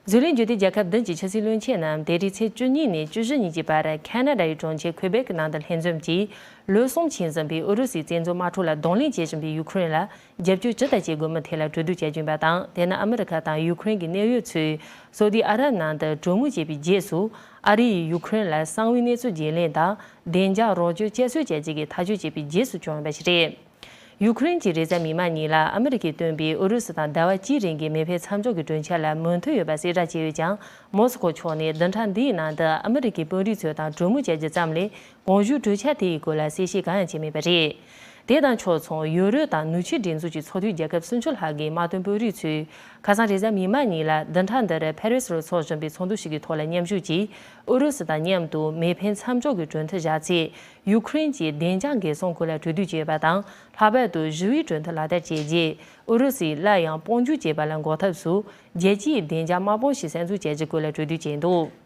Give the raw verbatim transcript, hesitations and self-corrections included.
འཛམ་གླིང་རྒྱུད་སྟོད་རྒྱལ་ཁབ་བདུན་གྱི་ཕྱི་སྲིད་བློན་ཆེན་རྣམས་དེ་རིང་ཚེས་བཅུ་གཉིས་ནས་བཅུ་བཞི་ཉིན་གྱི་བར་ཁ་ན་ཌ་ཡི་གྲོང་ཁྱེར་ཁུ་བེག་གི་ནང་དུ་ལྷན་འཛོམས་ཀྱིས། ལོ་གསུམ་ཕྱིན་ཟིན་པའི་ཨུ་རུ་སུའི་བཙན་འཛུལ་དམག་འཁྲུག་ལ་གདོང་ལེན་བྱེད་བཞིན་པའི་ཡུ་ཁུ་རེན་ལ་རྒྱབ་སྐྱོར་ཇི་ལྟར་བྱེད་དགོས་མིན་ཐད་ལ་གྲོས་བསྡུར་བྱ་རྒྱུ་ཡིན་པ་དང་། དེ་ནི་ཨ་མི་རི་ཀ་དང་ཡུ་ཁུ་རེན་གྱི་གནད་ཡོད་ཚོས་སོ་ཏི་ཨ་རབ་ནང་དུ་གྲོས་མོལ་བྱས་པའི་རྗེས་སུ། ཨ་རི་ཡིས་ཡུ་ཁུ་རེན་ལ་གསང་བའི་གནས་ཚུལ་བརྗེ་ལེན་དང་བདེ་འཇགས་རོགས་སྐྱོར་བསྐྱར་གསོ་བྱ་རྒྱུ་གི་ཐག་གཅོད་བྱས་པའི་རྗེས་སུ་བྱུང་ཡོད་པ་ཞིག་རེད། ཡུ་ཁུ་རེན་གྱི་རེས་གཟའ་མིག་དམར་ཉིན་ལ་ཨ་མི་རི་ཀས་བཏོན་པའི་ཨུ་རུ་སུ་དང་ཟླ་བ་གཅིག་རིང་གི་མེ་འཕེན་མཚམས་འཇོག་གི་གྲོས་འཆར་ལ་མོས་མཐུན་ཡོད་པ་གསལ་བསྒྲགས་བྱས་ཡོད་ཀྱང་། མོ་སི་ཁོ་ཕྱོགས་ནས་བདུན་ཕྲག་འདིའི་ནང་དུ་ཨ་མི་རི་ཀའི་དཔོན་རིགས་ཚོ་དང་གྲོས་མོལ་བྱ་རྒྱུ་ཙམ་ལས། གོང་ཞུས་གྲོས་འཆར་དེའི་སྐོར་ལ་གསལ་བཤད་གང་ཡང་བྱས་མེད་པ་རེད། དེ་དང་ཕྱོགས་མཚུངས་ཡུ་རོབ་དང་ནུབ་ཕྱོགས་སྒྲིག་འཛུགས་ཀྱི་ཚོགས་འཐུས་རྒྱལ་ཁབ་སུམ་ཅུ་ལྷག་གི་དམག་དོན་དཔོན་རིགས་ཚོས་ཁ་སང་རེས་གཟའ་མིག་དམར་ཉིན་ལ་བདུན་ཕྲག་འདིར་ཕ་རི་སིར་འཚོགས་བཞིན་པའི་ཚོགས་འདུ་ཞིག་གི་ཐོག་ལ་མཉམ་ཞུགས་ཀྱིས་ཨུ་རུ་སུ་དང་མཉམ་དུ་མེ་འཕེན་མཚམས་འཇོག་གི་གྲོས་མཐུན་བཞག་ཚེ། ཡུ་ཁུ་རེན་གྱི་བདེ་འཇགས་འགན་སྲུང་སྐོར་ལ་གྲོས་བསྡུར་བྱས་པ་དང་། ལྷག་པར་དུ་ཞི་བའི་གྲོས་མཐུན་ལག་བསྟར་བྱས་རྗེས། ཨུ་རུ་སུས་སླར་ཡང་དཔུང་འཇུག་བྱེད་པ་ལ་འགོག་ཐབས་སུ། རྒྱལ་སྤྱིའི་བདེ་འཇགས་དམག་དཔུང་ཞིག་གསར་འཛུགས་བྱ་རྒྱུ་སྐོར་ལ་གྲོས་བསྡུར་བྱས་འདུག